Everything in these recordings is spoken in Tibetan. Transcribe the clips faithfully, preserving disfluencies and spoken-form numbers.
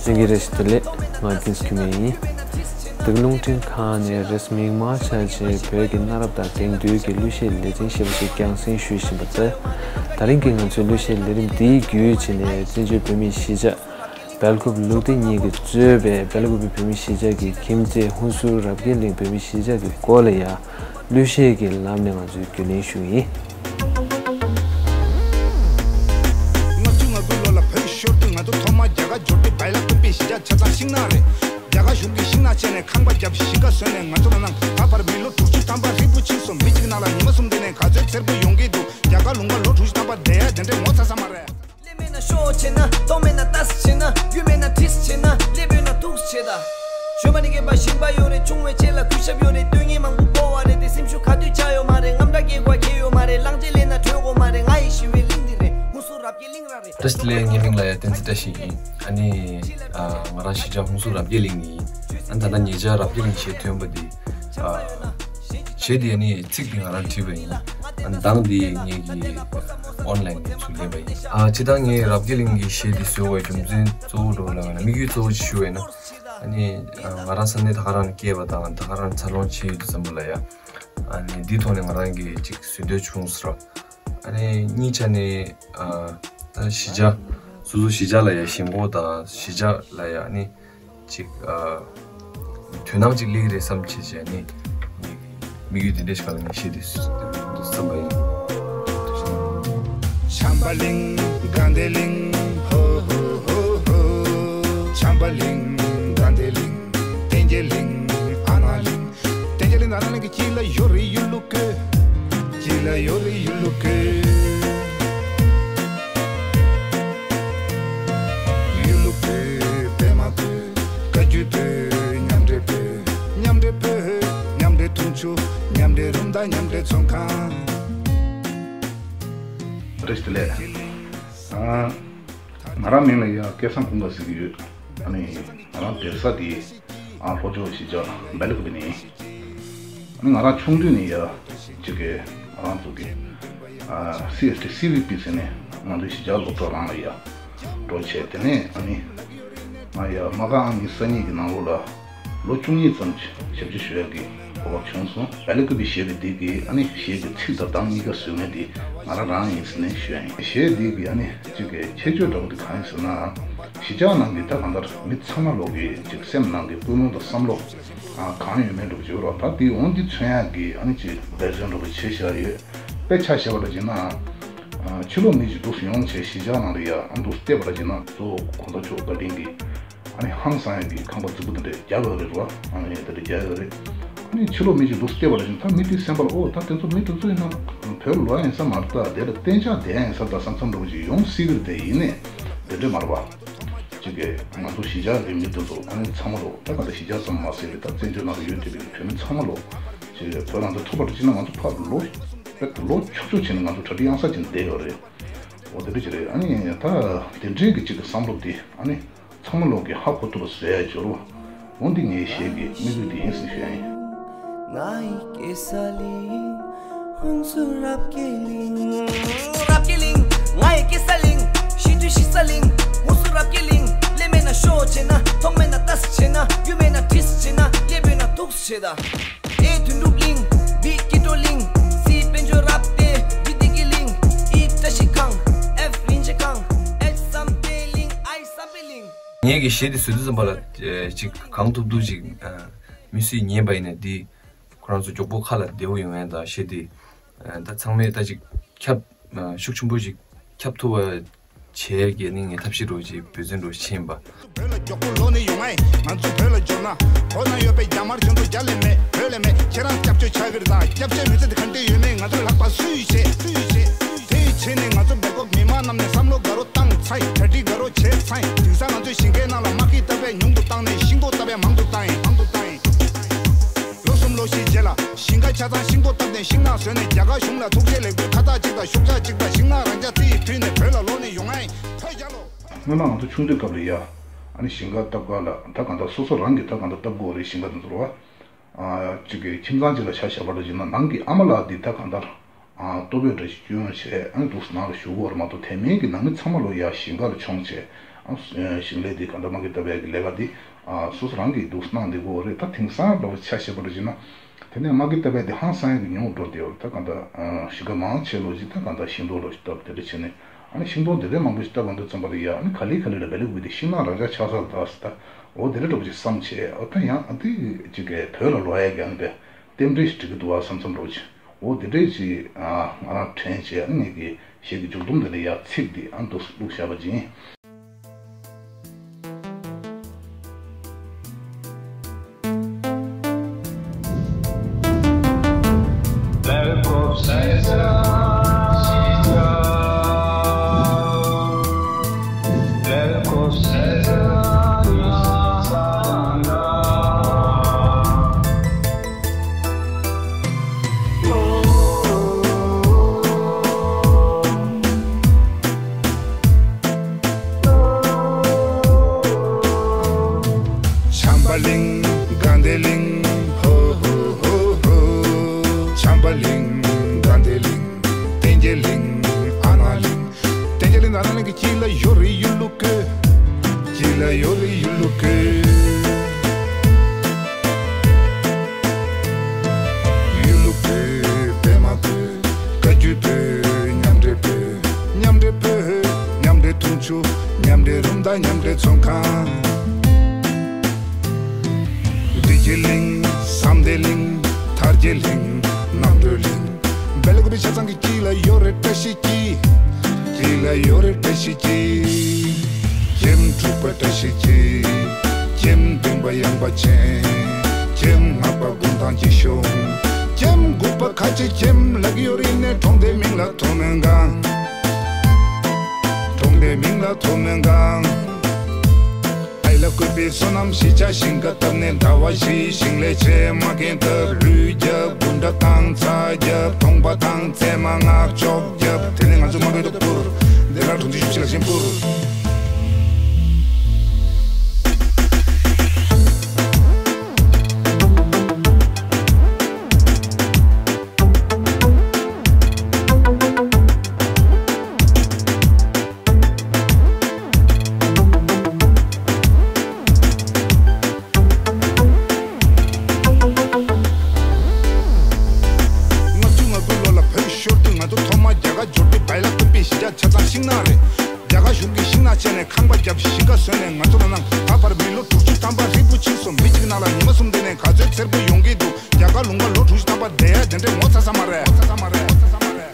ལྷན་རྒྱས་བཀྲ་ཤིས་བདེ་ལེགས། ང་བསྟན་འཛིན་འཁྱུད་མེད་ཡིན། འདི་ག་རླུང་འཕྲིན་ཁང་ནས་རེས་མིག་དམར་ཆ་ཆེ་བོད་ཀྱི་གནའ་རབས་དང་དེང་དུས་ཀྱི་གླུ་གཞས་ལེ་ཚན་ཞེས་པ་ཞིག་རྒྱང་སྲིང་ཞུས་བཞིན་པ་རེད། ད་རིང་གི་ང་ཚོའི་གླུ་གཞས་ལས་རིམ་འདིའི་བརྒྱུད་བྱས་ནས་བཙན་བྱོལ་བོད་མིའི་གཞིས་ཆགས་སྦེལ་ཀོབ་ལུག་སྡེ་གཉིས་ཀྱིས་གཙོས་པའི་སྦེལ་ཀོབ་བོད་མིའི་གཞིས་ཆགས་ཀྱི་ཁྱིམ་མཚེས་ཧུན་སུར་རབ་རྒྱས་གླིང་བོད་མིའི་གཞིས་ཆགས་ཀྱི་སྐོར་ལ་ཡང་གླུ་གཞས་ཀྱི་ལམ་ནས་ང་ཚོས་རྒྱུས་ལེན་ཞུ་གི་ཡིན། ལྔ་བཅུ་ང་དགུ་ལོ་ལ་བོད་ཤོར་དུས་ང་ཚོ་ཐོག་མར་རྒྱ་གར་འབྱོར་དུས་སྦེལ་ཀོབ་པའི་གཞིས་ཆགས་ཆ་ཚང་ཤིང་ནགས་རེད། རྒྱ་གར་གཞུང་གིས་ཤིང་ནགས་བཅད་ནས་ཁང་པ་བརྒྱབ་གཞིས་ཀ་བཟོས་ནས་ང་ཚོ་ལ་གནང་། ད་བར་མི་ལོ་དྲུག་ཅུ་ཐམ་པ་ཧྲིལ་པོ་ཕྱིན་སོང་། མི་གཅིག་ནང་ལ་ཉི་མ་གསུམ་བསྡད་ནས་ག་ཚོད་འཚེར་པོ་ཡོང་གི་འདུག་རྒྱ་གར་ལུང་པ་ལོ་དྲུག་ཅུ་ཐམ་པ་བསྡད་ཡ་དེ་འདྲའི་ངོ་ཚ་ས་མ་རེད། ལས་མེད་ན་ཤོག་བྱེད་ན། གཏོང་མེད་ན་ལྟ་ས་བྱེད་ན། རྒྱུ་མེད་ན་བྲིས་བྱེད་ན། ལས་པོད་ན་ཐུགས་བྱེད་ད། གཞོན་པ་ནི་རྒན་པ་ཞིང་པ་ཡོད་རེད། ཆུང་བའི་ཆེད་ལ་གུས་ཞབས་ཡོད་རེད། དོན་གཉེར་མང་པོ་བོར་བ་རེད་དེ། སེམས་ཤུགས་ག་དུས་ཆག་ཡོད་མ་རེད། རྔམ་དྲག་སྐྱེ་དགོས་ཁེལ་ཡོད་མ་རེད། གླང་ཆེན་ལས་ན་གྲོལ་དགོས་མ་རེད། ང་ཡི་ཞི་བའི་གླིང་འདི་རེད། ཧུན་སུར་རབ་རྒྱས་གླིང་རང་རེད། བཀྲ་ཤིས་བདེ་ལེགས། ངའི་མིང་ལ་ཡ་བསྟན་འཛིན་བཀྲ་ཤིས་ཡིན། ཨ་ནི་ཨ་ང་རང་གཞིས་ཆགས་ཧུན་སུར་རབ་རྒྱས་གླིང་ནས་ཡིན། ཨ་ནི་ད་ལྟ་ཉེ་ཆར་རབ་རྒྱས་གླིང་ཞེས་ཐོན་པ་འདི་ཨ་གཞས་འདི་ཨ་ནི་ཚིག་འདི་ང་རང་བྲིས་པ་ཡིན། ཨ་ནི་གདངས་འདི་ངེད་ཀྱི་ཨོན་ལན་ནས་ཚུར་ལེན་པ་ཡིན། ཨ་སྤྱིར་བཏང་ངས་རབ་རྒྱས་གླིང་གི་གཞས་འདི་བཟོས་པའི་རྒྱུ་མཚན་གཙོ་བོ་འགྲོ་ལ་བ་ན་དམིགས་ཡུལ་གཙོ་བོ་ཞིག་ཞུ་བས་ན། ཨ་ནི་ཨ་ང་རང་ས་གནས་ད་ག་རང་ནས་སྐྱེས་པ་དང་ད་ག་རང་འཚར་ལོངས་བྱེད་ཡོད་དུས་ཙམ་པ་ལ་ཡ། ཨ་ནི་འདིའི་ཐོག་ནས་ང་རང་གིས་ཅིག་བཟོ་འདོད་བྱུང་ཟེར་བ། ཨ་ནི་གཉིས་ཆ་ནས་ཨ་ད་གཞིས་ཆགས་སོ་སོ་གཞིས་ཆགས་ལ་ཡ་ཞེན་ཁོག་དང་གཞིས་ཆགས་ལ་ཡ་ཨ་ནི་ཅིག་ཨ་དོ་སྣང་ཅིག་སླེབས་ཀྱི་རེད་བསམ་བྱས་བྱས་ནས་དམིགས་ཡུལ་དེ་འདྲ་ཞིག་ལ་ངས་གཞས་དེ་བརྩམས་པ་ཡིན། བྱམས་པ་གླིང་དགའ་ལྡན་གླིང་ཧོ་ཧོ་ཧོ་ཧོ། བྱམས་པ་གླིང་དགའ་ལྡན་གླིང་བསྟན་རྒྱས་གླིང་ཨ་ནག་གླིང་། བསྟན་རྒྱས་གླིང་ཨ་ནག་གླིང་གི་དཀྱིལ་ལ་ཡོད་རེད་ཡུལ་ལུང་བཀོད། དཀྱིལ་ལ་ཡོད་རེད་ཡུལ་ལུང་བཀོད། ཡུལ་ལུང་བཀོད་པད་མ་བཀོད། བཀའ་བརྒྱུད་བཀོད། མཉམ་འབྲེལ་བཀོད། མཉམ་འབྲེལ་བཀོད། མཉམ་འབྲེལ་འཐུང་ཆུ། མཉམ་འབྲེལ་རུམ་བདག་མཉམ་འབྲེལ་ཚོང་ཁང་། བཀྲ་ཤིས་བདེ་ལེགས། ཨ། ང་རང་མིང་ལ་ཡ་སྐལ་བཟང་ཀུན་དགའ་ཟེར་གྱི་ཡོད། ཨ་ནི་ང་རང་སྡོད་ས་དེ་ཨ་ལྷོ་ཕྱོགས་གཞིས་ཆགས་སྦེལ་ཀོབ་ནས་ཡིན། ཨ་ནི་ང་རང་ཆུང་དུས་ནས་ཡ་གཅིག་གི་ང་རང་ཚོ་གི་ཨ་སི་ཨེས་ཊི་སི་ཝི་པི་ཟེར་ནས་ང་ཚོའི་གཞིས་ཆགས་སློབ་གྲྭ་རང་ལ་ཡ་འགྲོ་བྱས། དེ་ནས་ཨ་ནི་ང་ཡ་མ་ག་ཨང་གཉིས་ས་གཉིས་ཀྱི་ནང་ལོགས་ལ་ལོ་བཅུ་གཉིས་ཙམ་ཞབས་ཕྱི་ཞུ་ཡག་གི་གོ་སྐབས་བྱུང་སོང་། སྦེལ་ཀོབ་པའི་གཞས་རེད་འདི་གི་ཨ་ནི་གཞས་ཀྱི་ཚིག་དང་གདངས་གཉིས་ཀ་བཟོ་མཁན་དེ་ང་རང་རང་ཡིན་ཟེར་ནས་ཞུ་ཡ་ཡིན། གཞས་འདི་གི་ཨ་ནི་གཅིག་གི་ཁྱད་ཆོས་འདྲ་པོ་དེ་གང་ཡིན་ཟེར་ན། གཞིས་ཆགས་ནང་གི་ད་གང་ལྟར་མི་ཚང་མ་ལོག་གི་གཅིག་སེམས་ནང་གི་ཀུན་སློང་དང་བསམ་བློ་ཨ་གང་ཡོད་མེད་འདྲ་པོ་ཅིག་ཡོད་རེད་བ། ད་དེ་འོ་འདི་མཚོན་ཡག་གི་ཨ་ནི་གཅིག་འབད་བརྩོན་འདྲ་པོ་བྱས་བཞག་ཡོད། དཔེ་ཆ་བཞག་པ་འདྲ་བྱས་ན། ཨ་ཕྱི་ལོགས་མི་ཞིག་འདུག་སེ་ཡོང་བྱས་གཞིས་ཆགས་ནང་ལ་ཡ་ཨ་འདུག་སེ་བལྟས་པ་འདྲ་བྱས་ན་གཙོ་བོ་གོང་ས་མཆོག་བཀའ་དྲིན་གྱིས། ཨ་ནི་ཧང་སང་ཡག་གི་ཁང་པ་རྫིག་པོ་དེ་འདྲ་རྒྱག་ཡོད་རེད་བ། ཨ་ནི་དེ་འདྲ་རྒྱག་ཡོད་རེད། ཨ་ནི་ཕྱི་ལོགས་མི་ཞིག་འདུག་སེ་བལྟས་པ་འདྲ་བྱས་ན་ད་མི་དེའི་སེམས་པ་ལ་ཨོ་ད་དེ་ཚོ་མི་དེ་ཚོ་ཡིན་ན་བོད་ལ་ལོག་ཡ་ཡིན་ས་མ་རེད། ད་དེ་ལ་གཏན་འཇགས་བསྡད་ཡ་ཡིན་ས་ད་བསམ་བསམ་འདྲ་པོ་ཅིག་ཡོང་སྲིད་ཀྱི་རེད། དེ་ཡིན་ནའི་དེ་འདྲ་མ་རེད་བ། གཅིག་གི་ང་ཚོ་གཞིས་ཆགས་ཀྱི་མི་དེ་ཚོ་ཨ་ནི་ཚང་མ་ལོག་ད་ག་འདྲ་གཞིས་ཆགས་ཙམ་མ་ཟད་པའི་ད་བཙན་བྱོལ་ནང་ལ་ཡོད་བསྡད་པའི་བོད་མི་ཚང་མ་ལོག་གཅིག་བོད་ནང་དུ་ཐུག་པ་འདྲ་བྱས་ན་ང་ཚོ་ཕར་ལོག་པའི་ལོ་ཆུང་ཆུང་བྱས་ནས་ང་ཚོ་གྲ་སྒྲིག་གཡང་ས་བྱས་ནས་བསྡད་ཡོད་རེད། འོ་དེ་འདྲ་ཅིག་རེད། ཨ་ནི་ད་དེ་འདྲའི་གི་གཅིག་གི་བསམ་བློ་དེ་ཨ་ནི་ཚང་མ་ལོག་གི་ཧ་གོ་ཐུབ་པ་བཟོ་ཡ་སྦྱོར་བ། འོ་འདི་ངའི་གཞས་ཀྱི་དམིགས་ཡུལ་དེ་ཡིན་ཟེར་ཞུ་ཡ་ཡིན། ང་ཡི་སྐྱེ་ས་གླིང་། ཧུན་སུར་རབ་རྒྱས་གླིང་། རབ་རྒྱས་གླིང་། ང་ཡི་སྐྱེ་ས་གླིང་། གཞིས་དུས་གཞིས་ས་གླིང་། ཧུན་སུར་རབ་རྒྱས་གླིང་། ལས་མེད་ན་ཤོག་བྱེད་ན། གཏོང་མེད་ན་ལྟ་ས་བྱེད་ན། རྒྱུ་མེད་ན་བྲིས་ས་བྱེད་ན། ལས་པོད་ན་ཐུགས་ས་བྱེད་ད། ཨེ་དོན་གྲུབ་གླིང་། བི་སྐྱིད་སྡུག་གླིང་། སི་དཔལ་འབྱོར་རབ་སྟེ། བི་བདེ་སྐྱིད་གླིང་། ཨི་བཀྲ་ཤིས་ཁང་། ཨེཕ་རིན་ཆེན་ཁང་། ཨེཆ་བསམ་གཏན་གླིང་། ཨའི་བསམ་འཕེལ་གླིང་། ངེད་ཀྱི་གཞས་འདི་བཟོས་དུས་ཙམ་པ་ལ་ཅིག་གང་ཐུབ་ཐུབ་ཅིག་མི་སུས་ཉན་པ་ཡིན་ན་འདི་ཁོ་རང་ཚོ་མགྱོགས་པོ་ཁ་ལ་བདེ་བོ་ཡོང་ཡ་དང་གཞས་འདི་ད་ཚང་མས་ད་ཅིག་ཁྱབ་ཤུགས་ཆེན་པོ་ཅིག་ཁྱབ་ཐུབ་པ། བྱས་རྒྱལ་ནི་ངས་ཐབས་ཤེས་རོགས་ཀྱིས་འབད་བརྩོན་རོགས་ཕྱིན་པ། བོད་ལ་མགྱོགས་པོ་ལོག་ནས་ཡོང་ཨེ། ང་ཚོ་བོད་ལ་འབྱོར་ན། བོད་ནང་ཡོད་པའི་རྒྱ་དམར་གཞུང་ཚོ་རྒྱ་ལས་མེད་བོད་ལས་མེད་ཁྱེད་རང་སྐྱབས་བཅོལ་ཆགས་ཀྱི་རེད་ད། སྐྱབས་བཅོལ་མི་ཚེ་འདི་ག་འདྲས་ཡོད་མེད་ང་ཚོའི་ལྷག་པ་སུས་བྱེད་སུས་བྱེད། དེ་ཡི་ཆེད་ནས་ང་ཚོ་སྦེལ་ཀོབ་མི་མང་རྣམས་ནས་བསམ་བློ་དགའ་རོགས་བཏང་ཚེ་གྲ་སྒྲིག་དགའ་རོགས་བྱས་ཚེ་དེང་སང་ང་ཚོའི་ཞིང་ཁའི་ནང་ལ་མ་སྐྱིད་ལྟ་བས་ཉུང་དུ་བཏང་ནས་ཤིང་ཏོག་ལྟ་བས་མང་དུ་བཏང་ཡིན་མང་དུ་བཏང་ཡིན། ལོ་གསུམ་ལོ་བཞི་རྗེས་ལ། ཞིང་ཁ་ཆ་ཚང་ཤིང་ཏོག་བཏབ་ནས་ཤིང་ནགས་བཟོས་ནས་རྒྱ་གར་གཞུང་ལ་ཐུགས་རྗེ་ལེགས་འབུལ་ཁ་བཏགས་གཅིག་དང་ཤུགས་རྒྱག་གཅིག་དང་ཤིང་ནགས་རང་འཇགས་རྩི་ཡིས་བྲིས་ནས་བོད་ལ་ལོག་ནས་ཡོང་ང་ཡིན། ཐོས་རྒྱ་ལོ། སྔོན་མ་ང་ཚོ་ཆུང་དུས་སྐབས་ལ་ཡ། ཨ་ནི་ཞིང་ཁ་བཏབ་ག་ལ་ད་གང་ལྟར་སོ་སོ་རང་གིས་ད་གང་ལྟར་བཏབ་དགོས་རེད། ཞིང་ཁ་དེ་ཚོ་ར་བ། ཨ་གཅིག་གི་ཁྱིམ་ཚང་གཅིག་ལ་ཆ་བཞག་པ་འདྲ་བྱས་ན་ནང་གི་ཨ་མ་ལགས་འདི་ད་གང་ལྟར། ཨ་ལྟོ་ཕོད་འདྲ་ཞིག་སྐྱོན་བྱས་ཨ་ནི་འདུག་སེ་ནང་ལ་བཞུགས་དགོས་རེད་མ་གཏོགས་དེ་མིན་གྱི་ནང་མི་ཚང་མ་ལོ་ཡ་ཞིང་ཁ་ལ་མཆོང་བྱས། ཞིང་ལས་དེ་གང་ལྟར་དམག་གི་ལྟ་བའི་གི་ལས་ཀ་དེ་སོ་སོ་རང་གིས་འདུག་གནང་བསྡད་དགོས་རེད། ད་དེང་སང་ལོ་ཆ་བཞག་པ་རེད་ཅེ་ན། དེ་ནས་དམག་གི་ལྟ་བའི་དེ་ཧང་སང་ཡག་གི་ཉུང་འགྲོ་བསྡད་ཡོད། ད་གང་ལྟར་གཞིས་ཀ་མང་ཆེ་ལོ་ཅིག་ད་གང་ལྟར་ཤིང་སྡོང་ལོ་ཅིག་བཏབ་དེ་འདྲ་བྱས་ནས། ཨ་ནི་ཤིང་སྡོང་དེ་འདྲའི་མང་པོ་ཞིག་བཏབ་པ་འདི་ཙམ་པ་ལ་ཡ། ཨ་ནི་ག་ལེ་ག་ལེ་ལ་བེ་ལེ་གུ་དེ་ཤིང་ནགས་རང་འཇགས་ཆགས་ཚར་ད་ཟེར། ད་འོ་དེ་འདྲ་འདྲ་པོ་ཅིག་བསམ་བྱས། ཨོ་ད་ཡང་ཨ་དེ་ཅིག་གི་བོད་ལ་ལོག་ཡ་གི་ཨ་ནི་པའི་རྟེན་འབྲེལ་ཞིག་འགྲིག་གི་འདུག་བ་བསམ་བསམ་འདྲ་པོ་ཅིག་འོ་དེ་འདྲས་ཅིག་ཨ་ང་རང་དྲན་བྱས། ཨ་ནི་ངེད་ཀྱི་གཞས་ཀྱི་མཇུག་སྡོམ་དེ་ལ་ཡ་ཚིག་འདི་ཨ་འདུག་བླུགས་བཞག་པ་ཅིག་ཡིན། བྱམས་པ་གླིང་དགའ་ལྡན་གླིང་། ཧོ་ཧོ་ཧོ་ཧོ། བྱམས་པ་གླིང་དགའ་ལྡན་གླིང་། བསྟན་རྒྱས་གླིང་ཨ་ནག་གླིང་། བསྟན་རྒྱས་གླིང་ཨ་ནག་གླིང་གི་དཀྱིལ་ལ་ཡོད་རེད་ཡུལ་ལུ་བཀོད། དཀྱིལ་ལ་ཡོད་རེད་ཡུལ་ལུ་བཀོད། ཡུལ་ལུ་བཀོད་པད་མ་བཀོད། བཀའ་བརྒྱུད་བོད་མཉམ་འབྲེལ་བོད། མཉམ་འབྲེལ་བོད། མཉམ་འབྲེལ་འཐུང་ཆུ། མཉམ་འབྲེལ་རུམ་བཏང་མཉམ་འབྲེལ་ཚོང་ཁང་། བདེ་སྐྱིད་གླིང་། བསམ་གཏན་གླིང་། དར་རྒྱས་གླིང་། རྣམ་གྲོལ་གླིང་། བེ་ལ་ཀུ་པི་ཆ་ཚང་གི་དཀྱིལ་ལ་ཡོད་རེད་བཀྲ་ཤིས་འཁྱིལ། དཀྱིལ་ལ་ཡོད་རེད་བཀྲ་ཤིས་འཁྱིལ། ཁྱིམ་དྲུག་པ་བཀྲ་ཤིས་འཁྱིལ། ཁྱིམ་བདུན་པ་ཡངས་པ་ཅན། ཁྱིམ་ལྔ་པ་དགུང་ཐང་སྐྱིད་གཤོངས། ཁྱིམ་དགུ་པ་ཁ་ཆེ་ཁྱིམ་ལབ་ཀྱི་ཡོད་རེད་ནས་གྲོང་སྡེའི་མིང་ལ་མཐོ་སྨན་སྒང་། གྲོང་སྡེའི་མིང་ལ་མཐོ་སྨན་སྒང་། ཨའི་ལ་བཀོད་པའི་བསོད་ནམས་གཞིས་ཆགས་ཞིང་ཁ་བཏབ་ནས་ཟླ་བ་བཞི་ཞིང་ལས་བྱེད་མ་རྒན་བཏབ་ལུད་རྒྱབ་འགུ་འདྲ་བཏང་ཚ་རྒྱབ་གདོང་པ་བཏང་ཚད་མ་སྔགས་ཆོག་རྒྱབ། དེ་ནས་ང་ཚོ་མ་རྒན་ཏོ་སྤུར། འདི་ལ་གྲོང་ཁྱེར་བཞི་ལ་ཤིང་སྤུར། ལྔ་བཅུ་ང་དགུ་ལོ་ལ་བོད་ཤོར་དུས་ང་ཚོ་ཐོག་མ་རྒྱ་གར་འབྱོར་དུས་བལ་ལ་ཀུན་པའི་གཞིས་ཆགས་ཆ་ཚང་ཤིང་ནགས་རེད། རྒྱ་གར་གཞུང་གིས་ཤིང་ནགས་བཅད་ནས་ཁང་པ་བརྒྱབ་གཞིས་ཀ་བཟོས་ནས་ང་ཚོ་ལ་གནང་། ད་བར་མི་ལོ་དྲུག་ཅུ་ཐམ་པ་རིལ་བུ་ཕྱིན་སོང་། མི་གཅིག་ནང་ལ་ཉི་མ་གསུམ་བསྡད་ནས་ག་ཚོད་འཚེར་པོ་ཡོང་གི་འདུག་རྒྱ་གར་ལུང་པ་ལོ་དྲུག་ཅུ་ཐམ་པ་བསྡད་ཡ་དེ་འདྲས་ངོ་ཚ་ས་མ་རེད།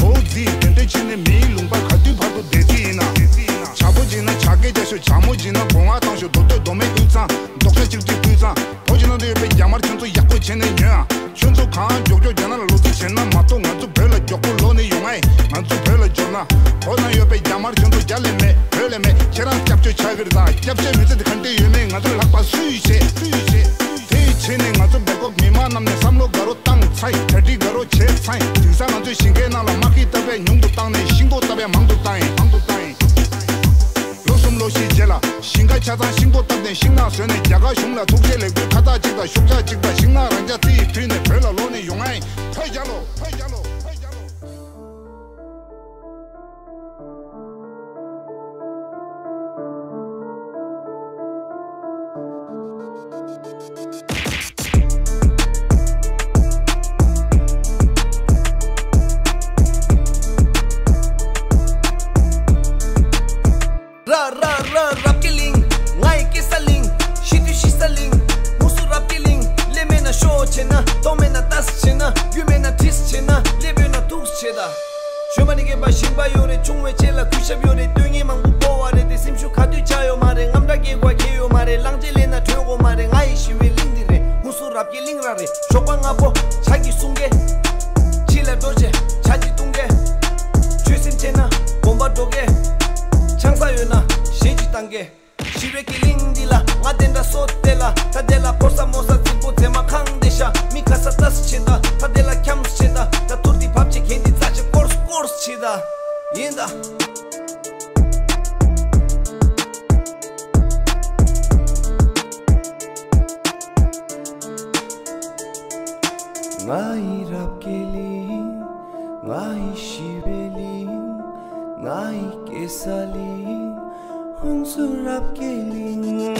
འོ་ཙི་དེ་འདྲས་བྱས་ནས་མིའི་ལུང་པ་ག་དུས་བར་དུ་བསྡད་རྩིས་ཡིན་ན། བྱ་ཕོ་ཅིག་ན་བྱ་སྐད་རྒྱག་ཤོག་བྱ་མོ་ཅིག་ན་སྒོ་ང་བཏང་ཤོག་རྡོ་སྟོད་རྡོ་སྨད་དབུས་གཙང་རྡོག་ཤ་གཅིག་སྒྲིལ་དབུས་གཙང་། བོད་ཕྱི་ནང་དུ་ཡོད་པའི་རྒྱ་དམར་ཁྱོད་ཚོ་ཡག་པོ་བྱས་ནས་ཉོན་ཨ། ཁྱོད་ཚོ་གང་མགྱོགས་མགྱོགས་རྒྱ་ནག་ལ་ལོག་རྩིས་བྱས་ན་མ་གཏོགས་ང་ཚོ་བོད་ལ་མགྱོགས་པོ་ལོག་ནས་ཡོང་ཨེ། ང་ཚོ་བོད་ལ་འབྱོར་ན་བོད་ནང་ཡོད་པའི་རྒྱ་དམར་ཁྱོད་ཚོ་རྒྱ་ལས་མེད་བོད་ལས་མེད། ཁྱེད་རང་སྐྱབས་བཅོལ་ཆགས་ཀྱི་རེད་ད། སྐྱབས་བཅོལ་མི་ཚེ་འདི་ག་འདྲས་ཡོད་མེད་ང་ཚོ་ལྷག་པ་སུས་བྱེད། སུས་བྱེད། དེ་བྱས་ནས་ང་ཚོ་སྦེལ་ཀོབ་མི་མང་རྣམས་ནས་བསམ་བློ་དགའ་རོགས་བཏང་ཚར་ཡིན། གྲ་སྒྲིག་དགའ་རོགས་བྱས་ཚར་ཡིན། དེང་སང་ང་ཚོའི་ཞིང་ཁའི་ནང་ལ་དམག་གི་བཏབ་པས་ཉུང་དུ་བཏང་ནས་ཤིང་ཏོག་བཏབ་པས་མང་དུ་བཏང་ཡིན། མང་དུ་བཏང་ཡིན། ལོ་གསུམ་ལོ་བཞིའི་རྗེས་ལ་ཞིང་ཁ་ཆ་ཚང་ཤིང་ཏོག་བཏབ་ནས་ཤིང་ནགས་བཟོས་ནས་རྒྱ་གར་གཞུང་ལ་ཐུགས་རྗེ་ལེགས་འབུལ་ཁ་བཏགས་གཅིག་དང་ཤུགས་རྒྱག་གཅིག་དང་ཤིང་ནགས་རང་འཇགས་རྩིས་ཕུལ་ནས་བོད་ལ་ལོག་ནས་ཡོང་ང་ཡིན། ཕ་རྒྱལ་ལོ། ཕ་རྒྱལ་ལོ། ཕ་རྒྱལ་ལོ། ར་ར་ར་རབ་རྒྱས་གླིང་། ང་ཡི་སྐྱེ་ས་གླིང་། ཤི་དུས་ཤི་ས་གླིང་། ཧུན་སུར་རབ་རྒྱས་གླིང་། ལས་མེད་ན་ཤོ་བྱེད་ན། གཏོང་མེད་ན་ཏཱས་བྱེད་ན། རྒྱུ་མེད་ན་དྲིས་བྱེད་ན། ལས་ཡོད་ན་ཐུགས་བྱེད་ད། ཞོན་པ་ནི་སྐྱེས་པ་ཞིང་པ་ཡོད་རེད། ཆུང་བའི་རྗེས་ལ་གུས་ཞབས་ཡོད་རེད། སྟོན་ཉིན་མང་པོ་བོར་བ་རེད་དེ། སེམས་ཤུགས་ག་དུས་ཆག་ཡོད་མ་རེད། དངངས་སྐྲག་སྐྱེ་དགོས་ཁེལ་ཡོད་མ་རེད། གླང་རྗེས་ལེན་ན་བྲོས་དགོས་མ་རེད། ང་ཡི་ཞི་བའི་གླིང་འདི་རེད། ཧུན་སུར་རབ་རྒྱས་གླིང་ར་རེད། ཞོགས་པ་སྔ་པོ་བྱ་གི་སྲུང་གེ། ཕྱི་ལ་འགྲོ་བྱེད་བྱ་གཅིག་བཏུང་གེ། ཆོས་སེམས་ཆེ་ན་དགོན་པ་འགྲོ་གེ། ཆང་ས་ཡོད་ན་གཞས་གཅིག་བཏང་གེ། ཞི་བའི་གི་གླིང་འདི་ལ་ང་དེ་འདྲ་སོ་དེ་ལ། ད་དེ་ལ་ཕོ་ས་མོ་ས་རྫིག་པོ་མཛེས་མ་ཁང་དེ་ཤ། མི་ཁ་ས་ཏཱས་བྱེད་ད། ད་དེ་ལ་འཁྱམས་བྱེད་ད། ད་ཐུར་དེ་བབས་བྱེད་གན་དེ་རྩ་ཆེ་སྐོར་སྐོར་བྱེད་ད། ཡིན་ད། ང་ཡི་རབ་རྒྱས་གླིང་། ང་ཡི་ཞི་བའི་གླིང་། ང་ཡི་སྐྱེ་ས་གླིང་། ཧུན་སུར་རབ་རྒྱས་གླིང་།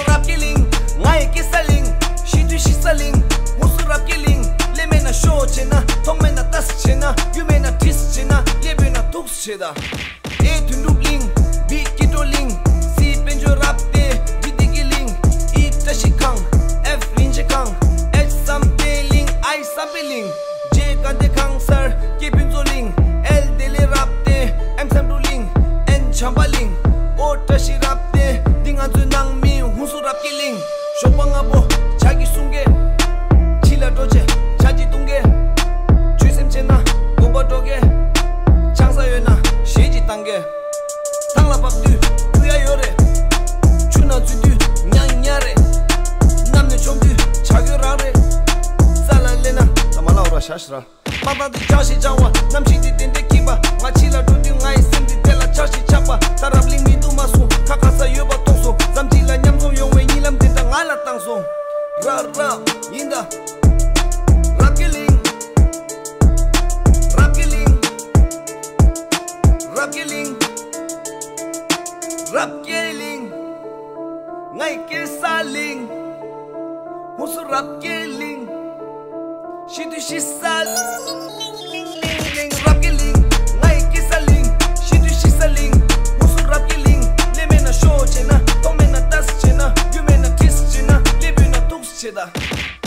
རབ་རྒྱས་གླིང་། ང་ཡི་སྐྱེ་ས་གླིང་། གཞིས་དུས་གཤིས་ས་གླིང་། ཧུན་སུར་རབ་རྒྱས་གླིང་། ལས་མེད་ན་ཤོག་བྱས་ན། མཐོང་མེད་ན་ལྟ་ས་བྱས་ན། རྒྱུས་མེད་ན་བྲིས་ས་བྱས་ན། ལས་འབོད་ན་ཐུགས་སུ་ཆེ་ད། ཨེ་དོན་གྲུབ་གླིང་། བི་སྐྱིད་སྒྲོལ་གླིང་། སི་དཔལ་འབྱོར་རབ་བརྟན། ཌི་བདེ་སྐྱིད་གླིང་། ཨི་བཀྲ་ཤིས་ཁང་། ཨེཕ་རིན་ཆེན་ཁང་། ཨེཆ་བསམ་གཏན་གླིང་། ཨའི་བསམ་འཕེལ་གླིང་། ཇེ་དགའ་ལྡན་ཁང་གསར། ཀེ་ཕུན་ཚོགས་གླིང་། ཨེལ་བདེ་ལེགས་རབ་བརྟན། ཨེམ་བསམ་འགྲུབ་གླིང་། ཨེན་བྱམས་པ་གླིང་། ཨོ་བཀྲ་ཤིས་རབ་བརྟན། འདི་ང་ཚོའི་ནང་མི་ཧུན་སུར་རབ་རྒྱས་གླིང་། ཞོགས་པ་སྔ་པོ་ཇ་གི་གསུང་སྐད། ཕྱི་ལ་འགྲོ་བྱས་ཇ་གི་བཏུང་སྐད། ཆོས་སེམས་ཆེ་ན་དགོན་པ་འགྲོ་སྐད། ཆང་ས་ཡོད་ན་གཞས་གཅིག་བཏང་སྐད། ཐང་ལ་བབས་དུས་རྒྱུ་ཡ་ཡོད་རེད། ཆུ་ནང་འཛུལ་དུས་ཉ་ཉ་རེད། གནམ་ནས་མཆོང་དུས་བྱ་རྒོད་རང་རེད། ས་ལ་སླེབས་ན་ད་མ་ལ་འོ་ར་ཤ་ཤི་ར། མ་བཏང་དུས་ཇག་ཞིག་ཇག་པ། གནམ་གཤིས་འདི་དེ་འདྲའི་སྐྱིད་པ། ང་ཕྱི་ལ་འགྲོ་དུས་ང་ཡི་སེམས་འདི་དེ་ལ་ཇག་ཞིག་ཇག་པ། ད་རབ་གླིང་མི་འདུག་མ་གསུང་། ཁ་ཁ་ས་ཡོད་པ་རྟོགས་སོང་། མཚམས་གཅིག་ལ་མཉམ་འཛོམས་ཡོང་བའི་གཉིད་ལམ་དེ་འདྲ་ང་ལ་བཏང་སོང་། ར་ར་ཡིན་ད། རབ་རྒྱས་གླིང་། རབ་རྒྱས་གླིང་། རབ་རྒྱས་གླིང་། རབ་རྒྱས་གླིང་། ང་ཡི་སྐྱེ་ས་གླིང་། ཧུན་སུར་རབ་རྒྱས་གླིང་། གཞིས་དུས་གཤིས་ས་གླིང་། རབ་རྒྱས་གླིང་། ང་ཡི་སྐྱེ་ས་གླིང་། གཞིས་དུས་གཤིས་ས་གླིང་། ཧུན་སུར་རབ་རྒྱས་གླིང་། ལས་མེད་ན་ཤོག་བྱས་ན། མཐོང་མེད་ན་ལྟ་ས་བྱས་ན། རྒྱུས་མེད་ན་བྲིས་ས་བྱས་ན། ལས་འབོད་ན་ཐུགས་སུ་ཆེ་ད།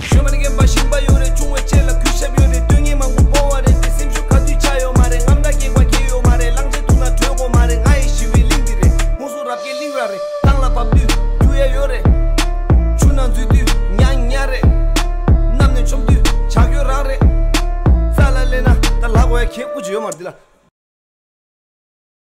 གཞོན་པ་ནི་རྒན་པ་ཞིང་པ་ཡོད་རེད། ཆུང་བའི་ཆེད་ལ་གུས་ཞབས་ཡོད་རེད། དོན་གཉེར་མང་པོ་འབོར་བ་རེད་དེ། སེམས་ཤུགས་ག་དུས་ཆག་ཡོད་མ་རེད། རྔམ་སྐྲག་སྐྱེ་བ་གལ་ཡོད་མ་རེད། གླང་ཆེན་འཐུང་ན་བྲོས་དགོས་མ་རེད། ང་ཡི་ཞི་བའི་གླིང་འདི་རེད། ཧུན་སུར་རབ་རྒྱས་གླིང་ར་རེད། ཐང་ལ་བབས་དུས་རྒྱུ་ཡ་ཡོད་རེད། ཆུ་ནང་འཛུལ་དུས་ཉ་ཉ་རེད། གནམ་ནས་མཆོང་དུས་བྱ་རྒོད་རང་རེད། ས་ལ་སླེབས་ན་ད་ལ་གོ་ཡ་ཁྱེད་སྐུ་ཅི་ཡོད་མ་རེད་འདི་ལ།